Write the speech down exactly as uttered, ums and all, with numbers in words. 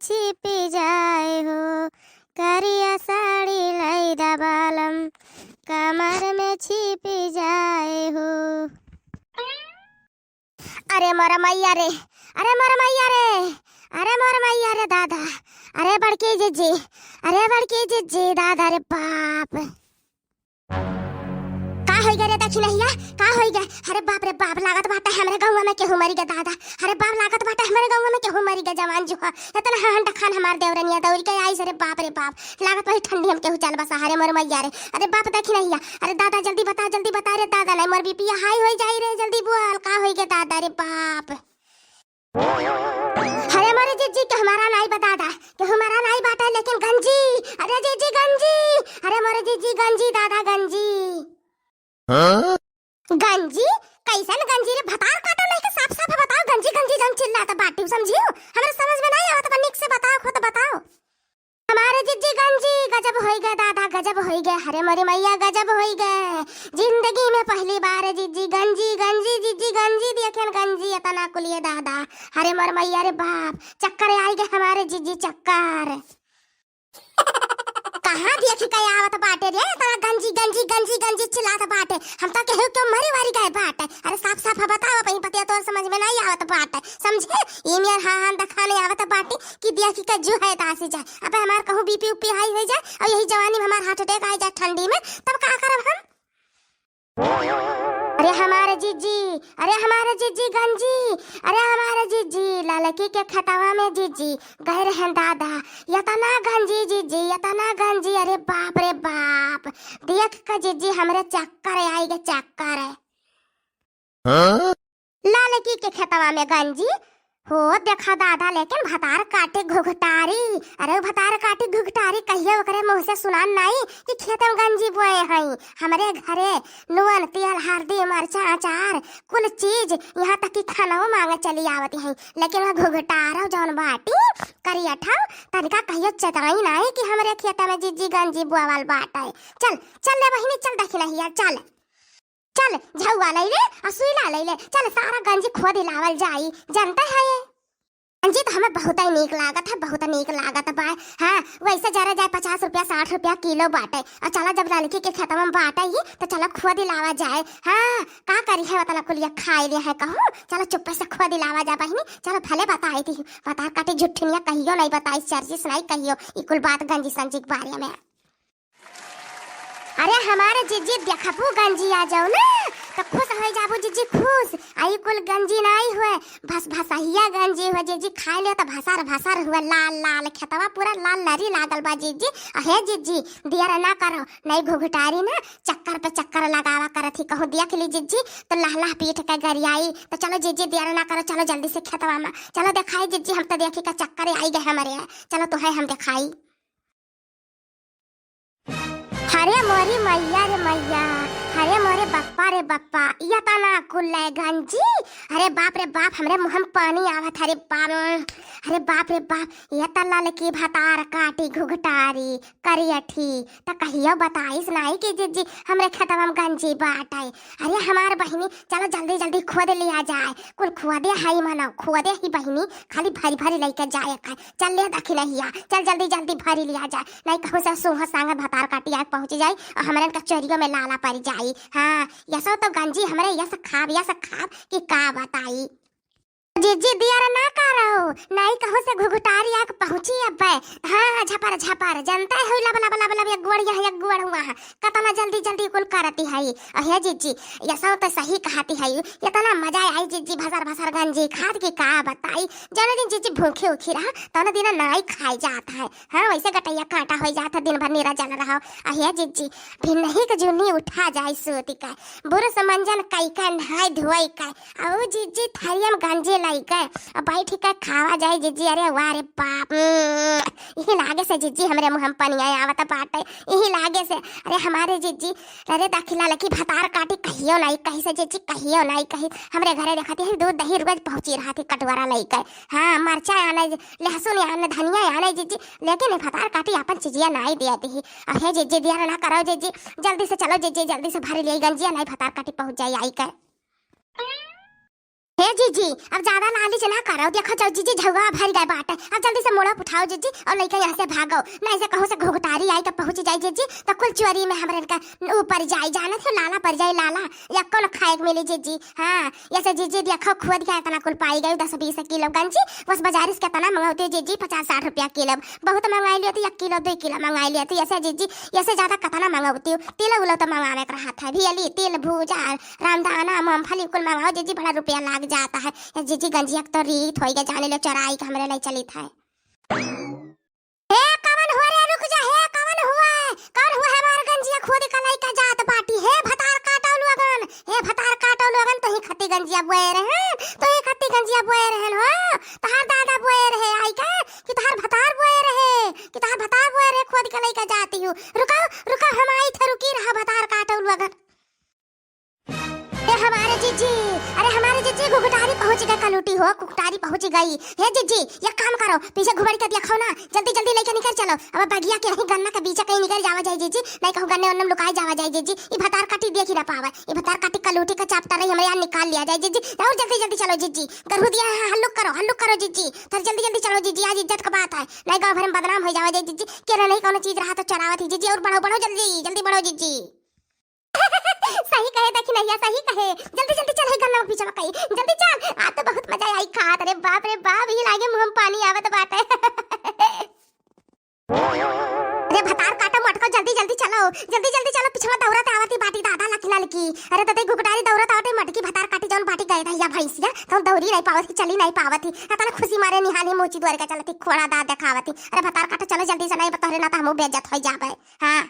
छिपि जाए हो, करिया साड़ी लई दा बालम, कमर में छिपि जाए हो। अरे मोर मइया रे, अरे मोर मइया रे, अरे मोर मइया रे दादा, अरे बड़की जिज्जी, अरे बड़की जिज्जी, दादा रे बाप। का होइगा रे दखिनहिया, का होइगा? अरे बाप रे बाप, लागत बाटे हमरे गउँवा में केहू मरिगा दादा। अरे बाप, लागत बाटे हमरे गउँवा में केहू मरिगा, जवान जुहा। एतना हहन डखान हमार देवरनिया दौरि के आइस, अरे बाप रे बाप। लागत वही ठंडी हम केहू चल बसा, अरे मोर मइया रे। अरे बाप दखिनहिया, अरे दादा जल्दी बता, जल्दी बता रे दादा, नहीं मोर बीपी हाई होइ जाई रे, जल्दी बोल, का होइगा दादा रे बाप। अरे मोरे जिज्जी, केहू मरा नाई बा दादा, केहू मरा नाई बाटे, लेकिन गंजी, अरे जिज्जी गंजी, अरे मोरे जिज्जी गंजी, दादा गंजी। हाँ? गंजी? कैसन गंजी रे? भतार काटो नहीं के साफ साफ बताओ, गंजी गंजी जन चिल्लात बाटिउ, समझिउ? हमरा समझ में नाई आवत बा, निक से बताओ, खुद बताओ। हमारे जिज्जी गंजी गजब होइगा दादा, गजब होइगा, अरे मोरी मइया गजब होइगा। जिंदगी में पहली बार जिज्जी गंजी, गंजी, जिज्जी गंजी देखेन गंजी एतना कुलिए दादा। अरे मोर मइया रे बाप, चक्कर आइगा हमारे जिज्जी, चक्कर। कहाँ देखि के आवत बाटे रे, एतना गंजी, गंजी, गंजी, गंजी चिल्लात बाटे। हम तो केहू केहू मरी वरी गए बाटे। अरे साफ साफ बताओ, अपनी पतिया तोर समझ में नाई आवत बाटे, समझे? ई मेर हाँ हाँ दखाने आवत बाटे कि देखि के जू है दासी जाए। अबे हमार कहूँ बीपी उपी हाई होइ जाए अउर यही जवानी में हमार हार्ट अटैक आइ जाए ठंडी में, तब का करब हम? अरे हमारे जिज्जी, अरे हमारे जिज्जी गंजी, अरे हमारे जिज्जी ललकी के खेतवा में जिज्जी गए रहन दादा, एतना गंजी जिज्जी, एतना गंजी, अरे बाप रे बाप, देख के जिज्जी हमरे चक्कर आइगा, चक्कर। हाँ? ललकी के खेतवा में गंजी। हो देखा दादा, लेकिन भतार काटी घुघटारी। अरे भतार काटी घुघटारी, कहियो ओकरे मुँह से सुनान नाई कि खेत में गंजी बोए हई। हमरे घरे नून, तेल, हरदी, मरचा, अचार, कुल चीज, यहाँ तक कि खानवो माँगे चली आवत हई, लेकिन वह घुघटारो जौन बाटी करियठा, तनिका कहियो चेताई नाई कि हमरे खेत में जिज्जी गंजी बोअल बाटे। चल, चल ले बहिनी, चल दखिनहिया, चल। चल, झउआ लइले, आ सुइला लइले, चल, सारा गंजी खोदि लावल जाई। जनते है ये? गंजी तो हमें बहुत ही नीक लागत है, बहुत नीक लागत बा। हाँ, वैसे जरा जाए पचास रुपया, साठ रुपया किलो बाटे। अउर चला, जब ललकी के खेतवा में बाटे ही, तो चला खोदि लावा जाए। हाँ, का करी है, उतना कुलिया खाए ले है कहूँ? चला, चुप्पे से खोदि लावा जा बहिनी। चला, भले बताई थी, भतार काटी झुट्ठिनिया कहियो नाई बताई, चर्चिस नाई कहियो, ई कुल बात गंजी संजी के बारे में। अरे हमारे जिज्जी, देखबू गंजी आ जाओ ना, तो खुश होइ जाबू जिज्जी, खुश। आई कुल गंजी नाई हुए, भस भसहिया गंजी हुए जिज्जी, खाए ले तो भसर भसर हुए, लाल लाल खेतवा पूरा लाल लरी लागल बा जिज्जी। अहे जिज्जी, दियर ना करो, नाई घुघटारी ना चक्कर पे चक्कर लगावा करत ही, कहूँ देख ली जिज्जी तो लहलह पीठ के गरियाई। तो चलो जिज्जी, दियर ना करो, चलो जल्दी से खेतवा में चलो देखाई जिज्जी, हम तो देखी का चक्कर आइगा हमरे, चलो तुहे हम देखाई। अरे मोरी मइया रे मइया, अरे मोरे बप्पा रे बप्पा, एतना कुल गंजी, अरे बाप रे बाप, हमरे मुँह में पानी आवत, अरे बाप, अरे बाप रे बाप, ये त ललकी भतार काटी घुघटारी करियठी, त कहियो बताइस नाई कि जिज्जी हमरे खेतवा में गंजी बाटे। अरे हमार बहिनी, चलो जल्दी जल्दी खोद लिया जाए, कुल खोदे हई मनो, खोदे ही बहिनी, खाली भरी भरी लइके जाए का। चल ले दखिनहिया, चल जल्दी जल्दी भरी लिया जाए, नाई कहूँ से सूँघ सांगे भतार काटी आके पहुँच जाई अउर हमरन का चोरियो में लाला पड़ जाई। हाँ, यसो तो गंजी हमरे यस खाब, यस खाब कि का बताई। जिज्जी दियर ना करो, नाई कहूँ से घुघटारी आके पहुँची अब्बे। हाँ, हाँ, झपर झपर, जनते हो, लब लब लब लब, एक गोड़ यहाँ, एक गोड़ वहाँ। कतना जल्दी जल्दी कुल करती हई। अहे जिज्जी, यसो तो सही कहती हई, एतना मजा आई जिज्जी भसर भसर गंजी खात कि का बताई। जौन दिन जिज्जी भूखी उखी रहा, तौन दिन नाई खाए जात है। हाँ, वैसे गटैया काटा होइ जात है, दिन भर निरा जल रहा। अहे जिज्जी, भिन्नही के जुन्नी उठा जाई सूत के, बुरुस मंजन कई के, नहाई धोई के, अउ जिज्जी थरिया में गंजी लइके, अउ बैठ के खावा जाई जिज्जी। अरे वाह रे बाप, उम्म, यही लागे से जिज्जी हमरे मुँह में पनिया आवत बाटे, यही लागे से। अरे हमारे जिज्जी, अरे दखिला लकी भतार काटी कहियो नाई कही से जिज्जी, कहियो नाई कही। हमरे घरे देखती है दूध दही रोज पहुँची रहत ही कटोरा लइके। हाँ, मरचा आने, लहसुन आने, धनिया आने जिज्जी, लेकिन ये भतार काटी आपन चिजिया नाई देती ही। अहे जिज्जी, दियर ना करो जिज्जी, जल्दी से चलो जिज्जी, जल्दी से भरी लिया गंजिया, नाई भतार काटी पहुँच जाई आई के। हे जीजी, अब ज्यादा लालच ना करो, देखो जाओ जीजी, झउआ भर गए बाटे। अब जल्दी से मुड़ो उठाओ जीजी, और लइका यहाँ से भागो, नहीं से कहूँ से घुघटारी आई के पहुँच जाए जीजी, तो कुल चोरी में हमरे इनका ऊपर जाई, जाने थे लाला पर जाई लाला, या कौन खाए के मिली जीजी। हाँ, ऐसे जीजी देखो खुद के इतना कुल पाई गई, दस बीस किलो गंजी, बस बाजारी से कितना मंगाते जीजी, पचास साठ रुपया किलो, बहुत मंगाई लेती, एक किलो दो किलो मंगाई लेती, ऐसे जीजी, ऐसे ज्यादा कितना मंगाती हूँ, तेल उलो तो मंगावे के रहत है, भियली, तेल, भूजा, रामदाना, मूंगफली कुल मंगाओ जीजी, बड़ा रुपया लाग जाता है। ए जीजी, गंजिया के तो रीत होई गए, जाने ले चोराई के हमरे लाई चलित है। हे कवन हुआ रे, रुक जा, हे कवन हुआ, कौन हुआ हमार गंजिया खोद के लइका जात बाटी? हे भतार काटो लोगन, हे भतार काटो लोगन, तही खत्ती गंजिया बोए रहन, तही खत्ती गंजिया बोए रहन हो, तहार दादा बोए रहे आई का, कि तहार भतार बोए रहे, कि तहार भतार बोए रहे, खोद के लइका जाती हूँ। रुको, रुको, हम आई थे, रुकी रहा भतार काटो लोगन। ए हमारे जीजी, अरे हमारे जीजी, घुघटारी पहुँच गए, कलूटी हो, घुघटारी पहुँच गई। हे जीजी, एक काम करो, पीछे घुमड़ के देखो ना, जल्दी जल्दी लइके निकर चलो। अब बगिया के नहीं, गन्ना के बीच कहीं निकर जावा जाए जीजी, नहीं कहूँ गन्ने उन्ने में लुकाए जावा जाए जीजी। ई भतार काटी देखी ना पावे, ई भतार काटी कलूटी का चापटा रही, हमरे यहाँ निकाल लिया जाए जीजी। और जल्दी जल्दी चलो जीजी, गरहू दिया है, हल्लुक करो, हल्लुक करो जीजी, तर जल्दी जल्दी चलो जीजी, आज इज्जत का बात है, नहीं गाँव भर में बदनाम हो जावा जाए जीजी। के नहीं कौनो चीज रहा तो चरावत ही जीजी, और बढ़ो बढ़ो जल्दी, जल्दी बढ़ो जीजी। सही कहे देखी नहिया, सही कहे। जल्दी जल्दी चल, है गन्ना पीछे मकई, जल्दी चल। आज तो बहुत मजा आई खात, अरे बाप रे बाप, ही लागे मुँह में पानी आवत बाटे। अरे भतार काटा मटको, जल्दी जल्दी चलो, जल्दी जल्दी चलो, पिछवा दौड़त आवती बाटी दादा लकी ना लकी। अरे दादा घुघटारी दौड़त आवते, मटकी भतार काटी जौन बाटी गए रहिया भैंसिया, तो दौड़ी नहीं पावत ही, चली नहीं पावत ही। अतन खुशी मारे निहाली मोची द्वार का चलती, खोड़ा दाँत देखावती। अरे भतार काटा चलो जल्दी से, नहीं बतहरे ना तो हमहू बेइज्जत हो जाबे। हाँ।